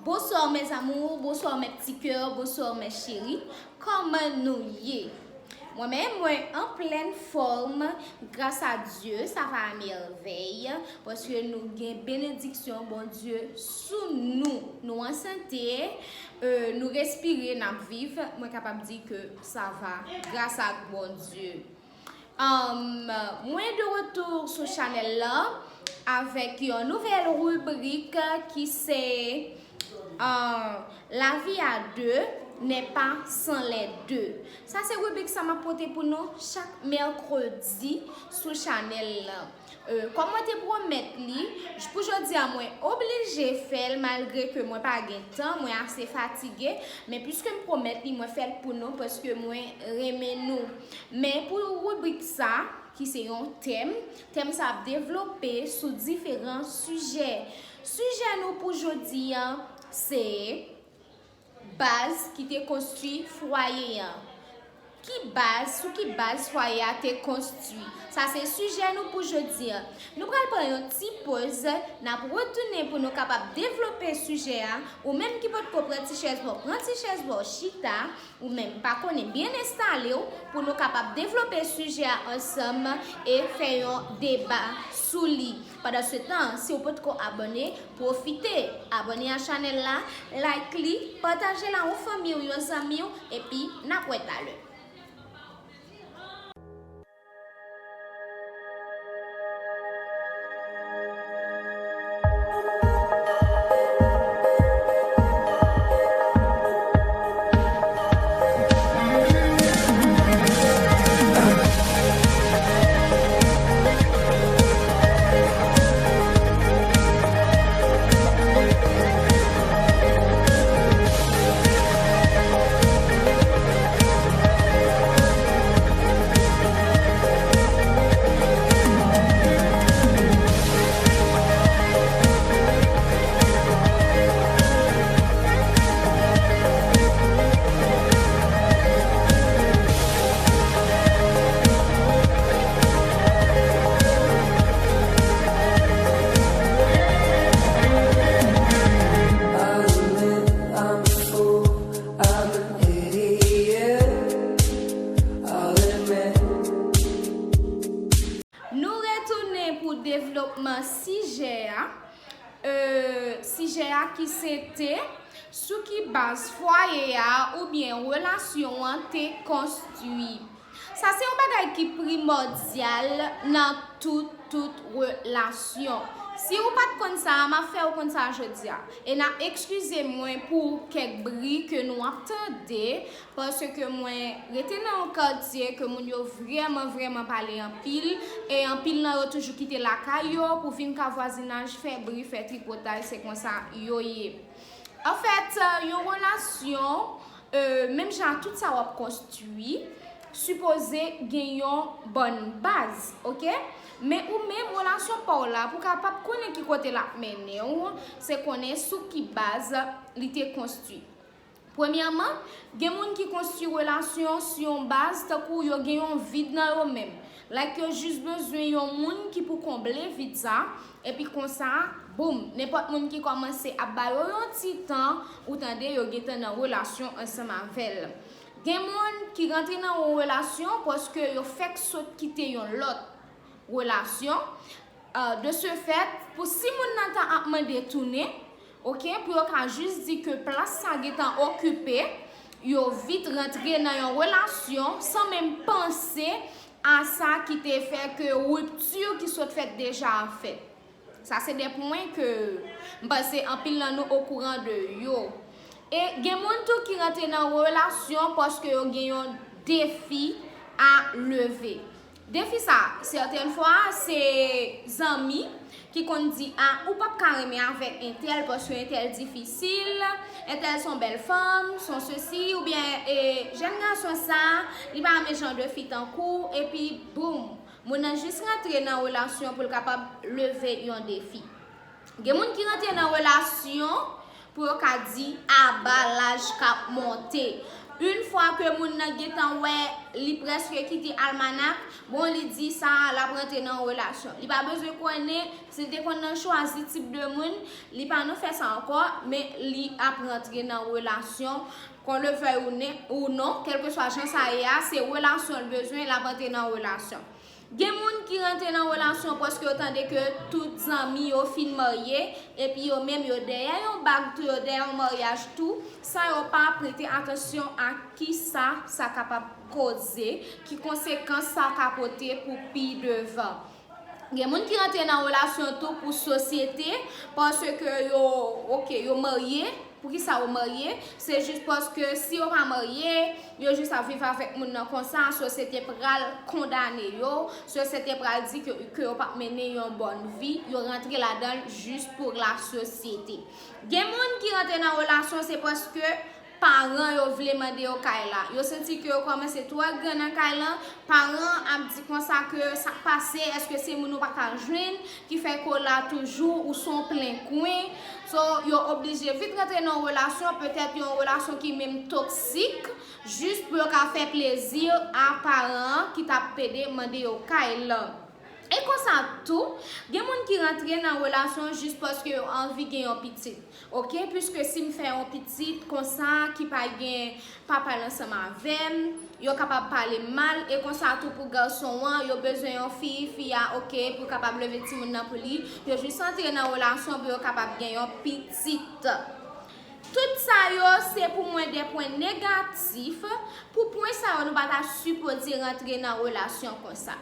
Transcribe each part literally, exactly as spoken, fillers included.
Bonsoir mes amours, bonsoir mes petits cœurs, bonsoir mes chéris. Kòman nou ye? Mwen menm, mwen an plèn fòm, gras a Dye, sa va a mèvèy, paske nou gen benediksyon Bondye sou nou. Nou an sante, euh, nou respire, n ap viv, mwen kapab di ke sa va, gras a Bondye. Um, mwen de retour sou chanèl la avèk yon nouvèl ribrik ki se, uh, La vie à deux n'est pas sans les deux. Sa se ribrik sa m ap pote pou nou chak mèkredi sou chanèl la. Euh, kòm mwen te pwomèt li, pou jodi a mwen oblije fè l malgre ke mwen pa gen tan, mwen ase fatige, men piske m pwomèt li, mwen fè l pou nou paske mwen renmen nou. Men pou ribrik sa, ki se yon tèm, tèm sa ap devlope sou diferan sijè. Sijè nou pou jodi a se baz ki te konstwi fwaye a. Ki baz, sou ki baz fwaye a te konstwi? Sa se sijè nou pou jodi a. Nou pral pran yon ti poz, n ap retounen pou nou kapab devlope sijè a. Ou menm ki potko pran ti chèz pa w, pran ti chèz pa w, chita. Ou menm pa konnen, byen enstale w pou nou kapab devlope sijè a ansanm e fè yon deba sou li. Pandan se tan, si w potko abòne, pwofite abòne a chanèl la, like li, pataje l a yon fanmi w, yon zanmi w, epi n ap wè talè. Nou retounen pou devlopman sijè a. Euh, sijè a ki se te sou ki baz fwaye a oubyen relasyon an te konstwi. Sa se yon bagay ki primòdyal nan tout, tout relasyon. Si ou pa t konn sa a, m ap fè ou konn sa a jodi a. E n ap ekskize mwen pou kèk bri ke nou ap tande, paske mwen rete nan yon katye ke moun yo vrèman, vrèman pale anpil, e anpil nan yo toujou kite lakay yo pou vin ka vwazinaj fè bri, fè tripotay, se konsa yo ye. Anfèt, yon relasyon, euh, menm jan ak tout sa w ap konstwi, sipoze gen yon bòn baz, oke? Men ou menm, relasyon pa w la, pou w kapab konnen ki kote l ap mennen w, se konnen sou ki baz li te konstwi. Premyèman, gen moun ki konstwi relasyon sou yon baz tankou yo gen yon vid nan yo menm. Like yo jis bezwen yon moun ki pou konble vid sa, epi konsa, boum, nenpòt moun ki kòmanse ap ba yo yon ti tan, ou tande yo gentan nan relasyon ansanm avè l. Gen moun ki rantre nan yon relasyon paske yo fèk sot kite yon lòt relasyon. Euh, de ce fait, pou si moun nan ta ap mande tounen, oke, pou yo ka jis di ke plas sa gentan okipe, yo vit rantre nan yon relasyon san menm panse a sa ki te fè ke ripti ki sot fèt deja a fèt. Sa se de pwen ke m panse anpil nan nou okouran de yo. E gen moun tou ki rantre nan relasyon paske yo gen yon defi a leve. Defi sa, sètèn fwa, se zanmi ki konn di, "A, ou p ap ka renmen avèk entèl paske entèl difisil, entèl se yon bèl fanm, se yon sesi, oubyen, e, jèn gason sa, li pa renmen jan de fi tankou w," epi, boum, moun nan jis rantre nan relasyon pou l kapab leve yon defi. Gen moun ki rantre nan relasyon pou yo ka di aba laj k ap monte. Yon fwa ke moun nan gentan wè li prèske kite almanak, bon, li di sa l ap rantre nan yon relasyon. Li pa bezwen konnen si l te konn nan chwazi tip de moun, li pa nan fè sa ankò, men li ap rantre nan relasyon, qu'on le veuille ou ne- ou non, kèlkeswa jan sa ye a, se relasyon l bezwen, l ap rantre nan relasyon. Gen moun ki rantre nan relasyon paske yo tande ke tout zanmi yo fin marye, epi yo menm yo dèyè yon bag tou, yo dèyè yon maryaj tou, san yo pa prete atansyon a kisa sa kapab koze, ki konsekans sa ka pote pou pi devan. Gen moun ki rantre nan relasyon tou pou sosyete, paske yo, oke, yo marye. Poukisa yo marye? Se jis paske si yo pa marye, yo jis ap viv avèk moun nan konsa, sosyete pral kondane yo, sosyete pral di ke, ke yo p ap mennen yon bòn vi, yo rantre ladan l jis pou la société. Gen moun ki rantre nan relasyon, se paske paran yo vle mande yo kay la. Yo santi ke yo kòmanse twò gran nan kay lan, paran ap di konsa ke sa k pase, èske se moun ou pa ka jwenn ki fè ke w la toujou, ou se yon plen kwen. So, yo oblije vit rantre nan yon relasyon, petèt yon relasyon ki menm toksik, jis pou yo ka fè plezi a paran an ki t ap pede mande yo kay lan. E konsa tou, gen moun ki rantre nan relasyon jis paske yo anvi gen yon pitit. Oke, piske si m fè yon pitit konsa ki pa gen papa l ansanm avè m, yo kapab pale m mal, e konsa tou pou gason an, yo bezwen yon fi, fi a, oke, pou kapab leve timoun nan pou li, yo jis antre nan relasyon pou yo kapab gen yon pitit. Tout sa yo, se pou mwen de pwen negatif. Pou pwen sa yo, nou pa ta sipoze rantre nan relasyon konsa.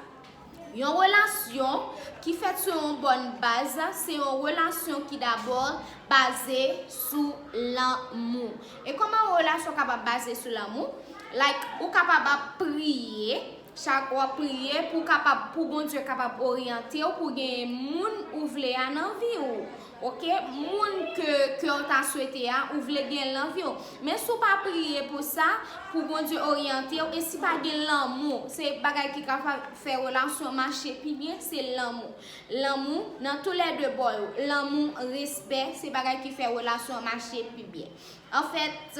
Yon relasyon ki fèt sou yon bòn baz, se yon relasyon ki dabò baze sou lanmou. E kòman yon relasyon kapab baze sou lanmou? Like, ou kapab ap priye, chak w ap priye pou kapab, pou Bondye kapab oryante w, pou gen moun ou vle a nan vi w. Oke, moun ke, ke w ta swete a, ou vle gen l nan vi w. Men si w pa priye pou sa, pou Bondye oryante w, e si pa gen lanmou, se bagay ki ka fa- fè relasyon mache pi byen, se lanmou. Lanmou nan tou lè de bò yo. Lanmou, respè, se bagay ki fè relasyon mache pi byen. Anfèt,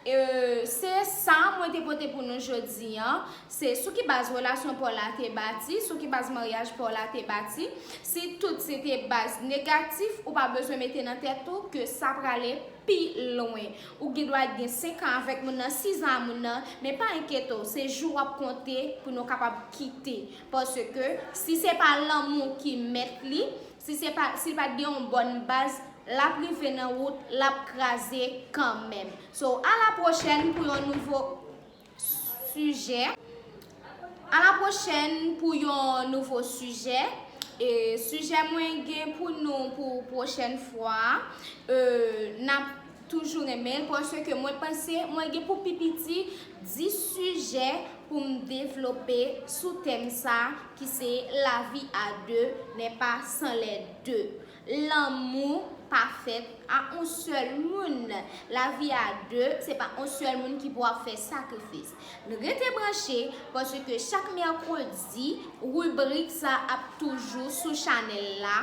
e, se sa mwen te pote pou nou jodi an. Se sou ki baz relasyon pa w la te bati, sou ki baz maryaj pa w la te bati. Si tout se te baz negatif, ou pa bezwen mete nan tèt ou ke sa prale pi lwen. Ou gen dwa gen senk an avèk moun nan, sis an a moun nan, men pa enkyete w, se jou w ap konte pou nou kapab kite. Paske si se pa lanmou ki mèt li, si se pa, si l pa t gen yon bòn baz, l ap rive nan wout, l ap kraze kanmenm. So, a la pwochèn pou yon nouvo sijè. A la pwochèn pou yon nouvo sijè. E sijè mwen gen pou nou pou pwochèn fwa, e, n ap toujou renmen l, paske mwen panse mwen gen pou pi piti dis sijè pou m devlope sou tèm sa ki se la vie à deux n'est pas sans les deux. Lanmou pa fèt a on sèl moun. Lavi a de, se pa on sèl moun ki pou ap fè sakrifis. Rete branche, paske chak mèkredi, ribrik sa ap toujou sou chanèl la,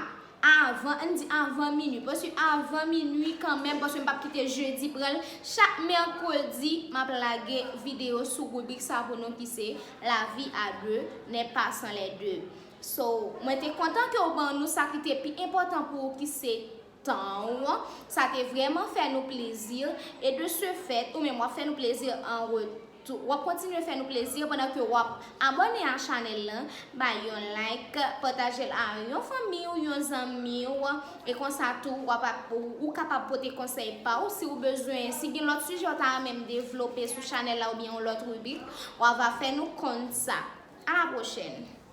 avan, ann di avan minui, paske avan minui kanmenm, paske m p ap kite jedi pran l. Chak mèkredi, m ap lage videyo sou ribrik sa pou nou ki se La vie à deux n'est pas sans les deux. So, mwen te kontan ke w ban nou sa ki te pi enpòtan pou ou ki se tan w. Sa te vrèman fè nou plezi. E de ce fait, ou menm w ap fè nou plezi an retou-, w ap kontinye fè nou plezi pandan ke w ap abòne a chanèl lan, bay yon like, pataje l a yon fanmi w, yon zanmi w. E konsa tou, w ap, ou, ou kapab pote konsèy pa w. Si w bezwen, si gen lòt sijè w ta renmen m devlope sou chanèl la oubyen yon lòt ribrik, w ava fè nou konn sa. A la pwochèn!